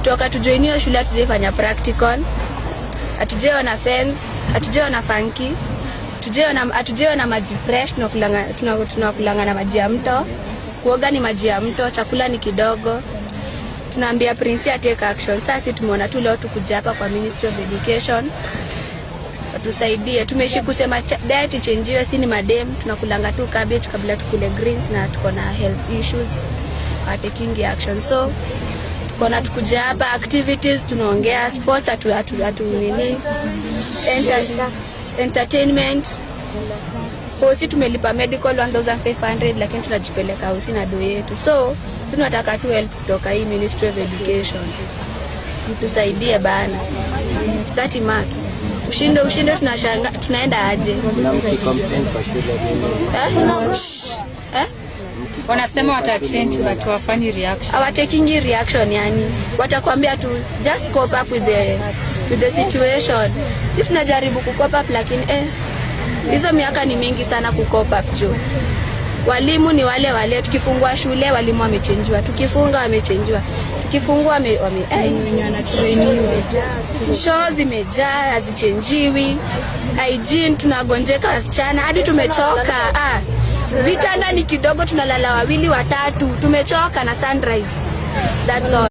Kutoka tujoin hiyo shule hatujaifanya practical, hatujaona fence, hatujaona fanki, hatujaona maji fresh. Tunakulanga na maji ya mto, kuoga ni maji ya mto, chakula ni kidogo. Tunaambia Prince take action. Sasa sisi tumeona tu leo tukuja hapa kwa Ministry of Education watusaidie. Tumeishi kusema diet ichenjiwe, si ni madem tunakulanga tu cabbage kabla tukule greens na tuko na health issues, taking action. So tuko na tukuja hapa activities, tunaongea sports, hatu nini, entertainment. Hosi tumelipa medical 1500 lakini tunajipeleka hosi na do yetu. So si tunataka tu help kutoka hii Ministry of Education, mtusaidie bana. 30 marks ushinde ushinde, tunashanga tunaenda aje? Na mkicomplain kwa shule nini? Eh? Shh. Eh? Wanasema watachange but hawafanyi reaction. Hawatakingi reaction, yani watakwambia tu just cope up with the situation. Si tunajaribu ku cope up, lakini hizo miaka ni mingi sana ku cope up juu walimu ni wale wale. Tukifungua shule walimu wamechenjiwa, tukifunga wamechenjiwa, tukifungua wame. Choo zimejaa hazichenjiwi, hygiene tunagonjeka wasichana hadi tumechoka. Ah, vitanda ni kidogo, tunalala wawili watatu, tumechoka na Sunrise. That's all.